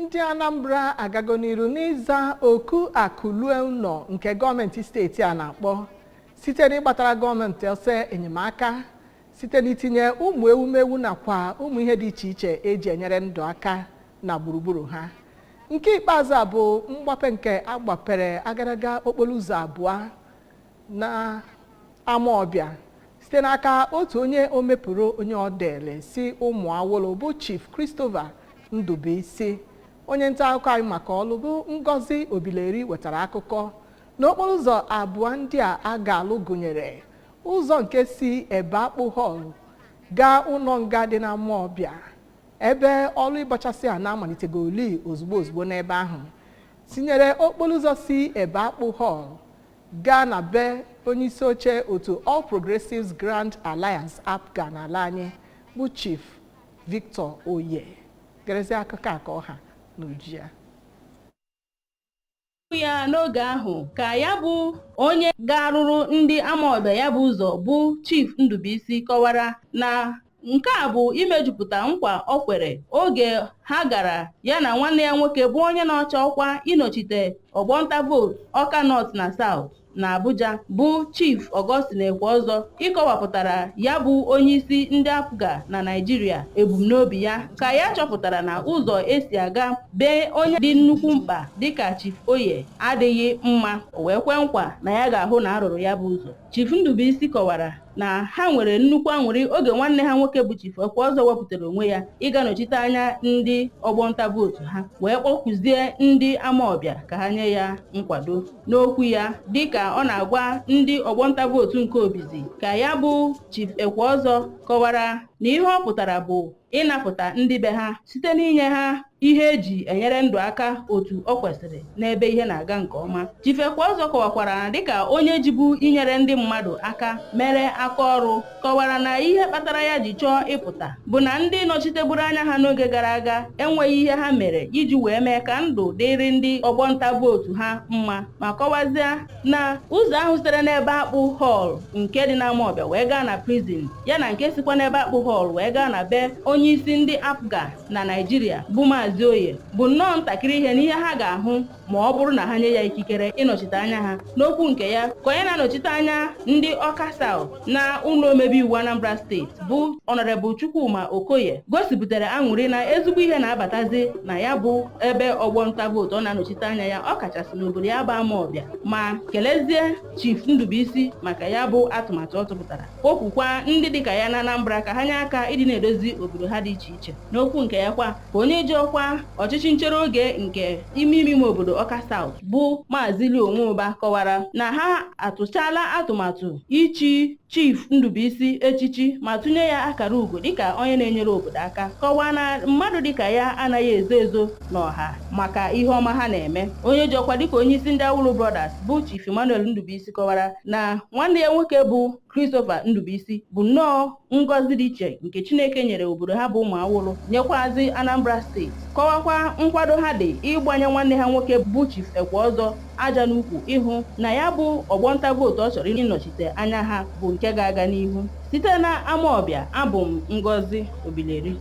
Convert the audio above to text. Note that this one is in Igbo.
Ndị Anambra agago n'iru n'ịza oku akụlue ụlọ nke gọọmenti steeti a na-akpọ site n'ịgbatara gọọmenti ọsọ enyemaka site n'itinye ụmụ ewumewu nakwa ụmụ ihe dị iche iche eji enyere ndụ aka na gburugburu ha. Nke ikpeazụ a bụ mgbape nke agbapere agadaga okporo ụzọ abụọ na Amawbịa site n'aka otu onye omepụrụ onye ọdele si ụmụ awolo bụ Chief Christopher Ndubuisi. Onye nta akụkọ anyị maka ọlụ bụ Ngozi Obileri wetara akụkọ na okporo ụzọ abụọ ndị a a ga-alụ gụnyere ụzọ nke si Ebeakpụ Hall gaa ụlọ nga dị na Amawbịa, ebe ọlụ ịbọchasị a na-amalitegoli ozugbo ozugbo n'ebe ahụ, tinyere okporo ụzọ si Ebeakpụ Hall gaa na be onye isi oche otu All Progressives Grand Alliance, APGA, n'ala anyị bụ Chief Victor Oye. Gerezie akụkọ a ka ọha n'uju ya. Ya n'oge ahụ ka ya bụ onye ga-arụrụ ndị Amawbịa ya bụ ụzọ bụ Chief Ndubuisi kọwara na nke a bụ imejupụta nkwa o kwere oge ha gara ya na nwanne ya nwoke bụ onye na-ọcha ọkwa ịnọchite ọgbọnta vootu Ọka North na South na Abuja bụ Chief Augustine Ekweozor, ịkọwapụtara ya bụ onyeisi ndị APGA na Naịjirịa ebumnobi ya, ka ya chọpụtara na ụzọ esi aga bee onye dị nnukwu mkpa dịka Chief Oye adịghị mma, o wee kwe nkwa na ya ga-ahụ na arụrụ ya bụ ụzọ. Chief Ndubuisi kọwara na ha nwere nnukwu aṅụrị oge nwanne ha nwoke bụ Chief Ekweozor wepụtara onwe ya ịga nọchite anya ndị ọgbọnta vootu ha, wee kpọkwuzie ndị Amawbịa ka ha nye ya nkwado. N'okwu ya dịka ọ na-agwa ndị ọgbọnta vootu nke Obizi, ka ya bụ Chief Ekweozor kọwara na ihe ọ pụtara bụ ịnapụta ndị be ha site n'inye ha ihe eji enyere ndụ aka otu ọ kwesịrị n'ebe ihe na-aga nke ọma. Chief Ekweozor kọwakwara na dịka onye jibu inyere ndị mmadụ aka mere aka ọrụ, kọwara na ihe kpatara ya ji chọọ ịpụta bụ na ndị nọchiteburu anya ha n'oge gara aga enweghị ihe ha mere iji wee mee ka ndụ dịrị ndị ọgbọnta vootu ha mma, ma kọwazie na ụzọ ahụ sitere n'ebe Akpụ Hall nke dị n'Amawbịa wee gaa na prison ya na nke sikwa n'ebe Akpụ Hall wee gaa na be onyeisi ndị APGA na Naịjirịa bụ Maazị Oye bụ nnọọ ntakịrị ihe n'ihe ha ga-ahụ ma ọ bụrụ na ha nye ya ikikere ịnọchite anya ha. N'okwu nke ya, ka onye na-anọchite anya ndị Ọka South na ụlọ omebe iwu Anambra Steeti bụ Honorable Chukwuma Okoye gosipụtara aṅụrị na ezigbo ihe na-abatazi na ya bụ ebe ọgbọnta vootu ọ na-anọchite anya ya, ọ kachasị n'obodo ya bụ Amawbịa, ma kelezie Chief Ndubuisi maka ya bụ atụmatụ ọ tụpụtara. O kwukwa ndị dịka ya na Anambra ka ha nye aka ịdị na-edozi obodo ha dị iche iche. N'okwu nke ya kwa, ka onye ji ọkwa ọchịchị nchere oge nke ime ime obodo Ọka South bụ Maazị Leo Nwụba kọwara na ha atụchala atụmatụ ichi Chief Ndubuisi echichi ma tụnye ya akara ugo dịka onye na-enyere obodo aka, kọwaa na mmadụ dịka ya anaghị ezo ezo n'ọha maka ihe ọma ha na-eme. Onye ji ọkwa dịka onyeisi ndị Awulu Brothers bụ Chief Emmanuel Ndubuisi kọwara na nwanne ya nwoke bụ Christopher Ndubuisi bụ nnọọ ngọzi dị iche nke Chineke nyere obodo ha bụ ụmụ Awulu, nyekwazi Anambra Steeti, kọwakwa nkwado ha dị ịgbanye nwanne ha nwoke bụ Chief Ekweozor aja n'ukwu ịhụ na ya bụ ọgbọnta vootu ọ chọrọ ịnọchite anya ha bụ nke ga-aga n'ihu. Site na Amawbịa, abụ m Ngozi Obileri.